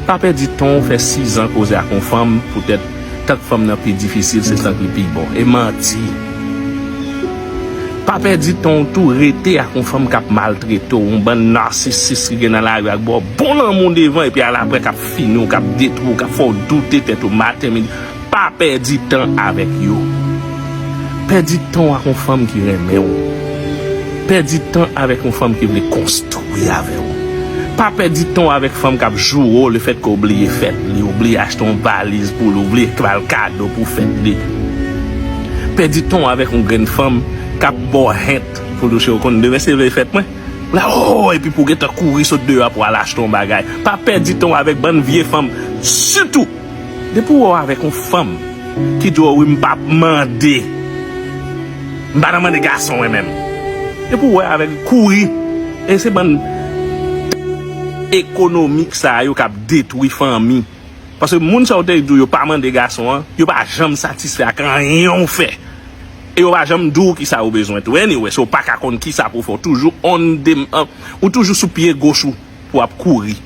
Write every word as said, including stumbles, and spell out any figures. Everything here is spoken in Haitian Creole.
Pa pèdi tan w fè sizan koze ak yon fanm, poutèt tank fanm nan pi difisil, se tank li pi bon. E manti. Pa pèdi tan w tou rete ak yon fanm k ap maltrete w, yon bann nasisis ki gen nan lari ak ba w bon lanmou devan, epi alapre k ap fini w, k ap detwi w, k ap fè w doute tèt ou maten, midi. Pa pèdi tan avèk yo. Pèdi tan w ak yon fanm ki renmen w. Pèdi tan avèk yon fanm ki vle konstwi avè w. Pa pèdi tan w avèk fanm k ap joure w lefètke w bliye fèt li, w bliye achte yon valiz pou li, w bliye ba l kado pou fèt li. Pèdi tan w avèk yon grenn fanm k ap ba w hent pou l di w, cheri, w konn demen se lè fèt mwen? Ou la, oh, epi pou w gentan kouri sot deyò a pou w al achte yon bagay. Pa pèdi tan w avèk bann vye fanm, sitou depi w wè w avèk yon fanm ki di w, wi, m p ap mande, m pa nan mande gason mwen menm. Depi w wè avèk, kouri. E se bann ekonomik sa yo k ap detwi fanmi. Paske moun sa yo te di w yo pa mande gason an, yo pa janm satisfè ak anyen w fè. E yo pa janm di w kisa yo bezwen tou. Anyway, so w pa ka konn kisa pou w fè. Ou toujou on de, ou toujou sou pye goch ou pou w ap kouri.